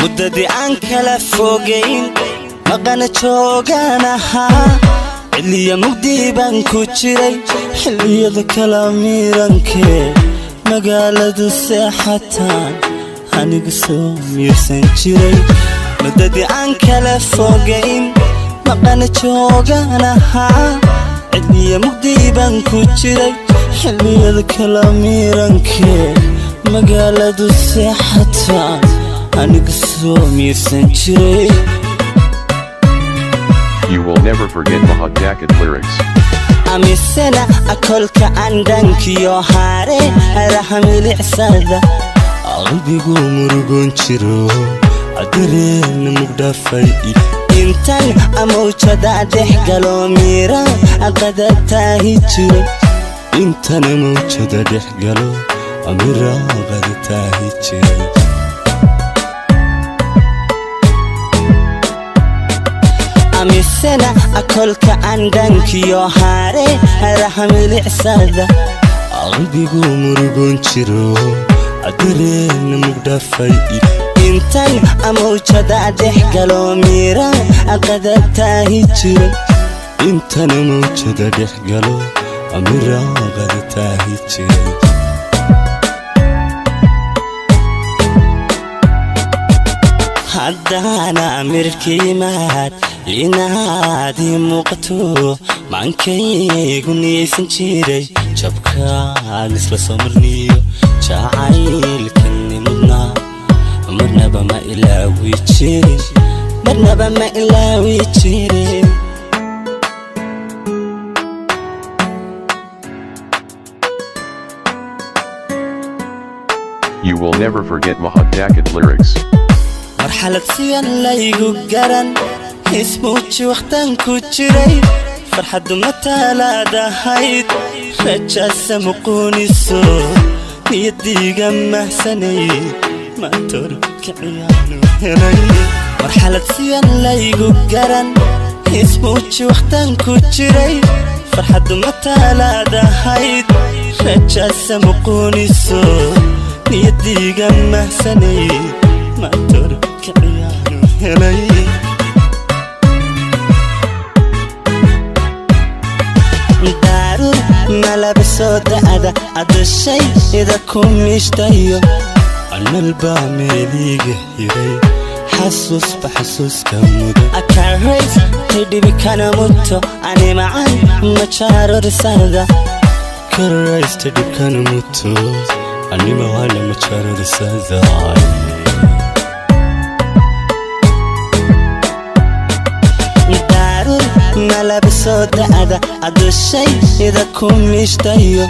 Muddadii aan kala fogayn, maqana joogaan ahaa, xilliya mugdii baan ku jiray, xilliyada kala miirankee magaaladu seexataan anigu soo miirsan jiray. Muddadii aan kala fogayn, maqana joogaan ahaa, xilliya mugdii baan ku jiray, xilliyada kala miirankee magaaladu seexataan anigu soo miirsan jiray. You will never forget Mahad Dakad lyrics. Amisena akolka aan dhankiyo haare haraha milicsada, qalbigu murugoon jiro, dareena mugdhaafay, intan amawjada dhex galo miira qada taahi jiray, intana mawjada dhex galo mira qada taahi jiray. Amisena akolka aan dhankiyo haare haraha milicsada, qalbigu murugoon jiro, dareena mugdhaafay, intan amawjada dhex galo miira qada taahi jiray, intana mawjada dhex galo mira qada taahi jiray. Haddana mirkiimaad inaad ii muuqato, maankaygu niyaysan jiray, jabkaan isla soo marniyo jacaylkani mudnaa marnaba ma ilaawi jirin, marnaba ma ilaawi jirin. You will never forget Mahad Dakad lyrics. Marxalad siyan laygu garan, ismuuji wakhtaan ku jiray, farxaddu mataalaadahayd, rajaasa muquuniso niyadiiga mahsanay, maantorkiciyaanu helay. Marxalad siyan laygu garan, ismuuji wakhtaan ku jiray, farxaddu mataalaadahayd, rajaasa muquuniso niyadiiga mahsanay, maantorkiciyaanu helay. Daarur malaba soo da'da adashayda ku miishtayo, analbaa meeliiga hiray, xasuusba xasuuska mudo akarays tidhibi kana muto ani macan majarorisada, karaysta dhibkana muto anima wana majarorisada. Daarur malaba soo da'da adashayda ku miishtayo,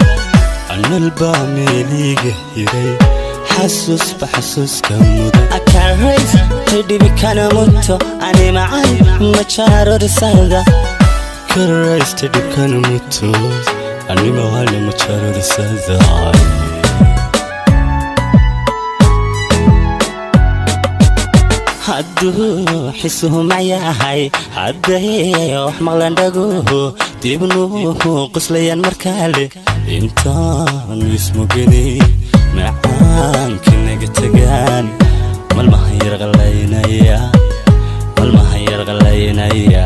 analbaa meeliiga hiray, xasuusba xasuuska mudo akarays tidhibi kana muto ani macan majarorisada, karaysta dhibkana muto anima wana majarorisada. Hadduu xisuhu mayahay, hadday wax maqlan dhaguhu, dibnuhu qoslayaan markaale, intaanu ismuganay macaanka naga tagaan, malmahan yarqalaynaya, malmahan yarqalaynaya.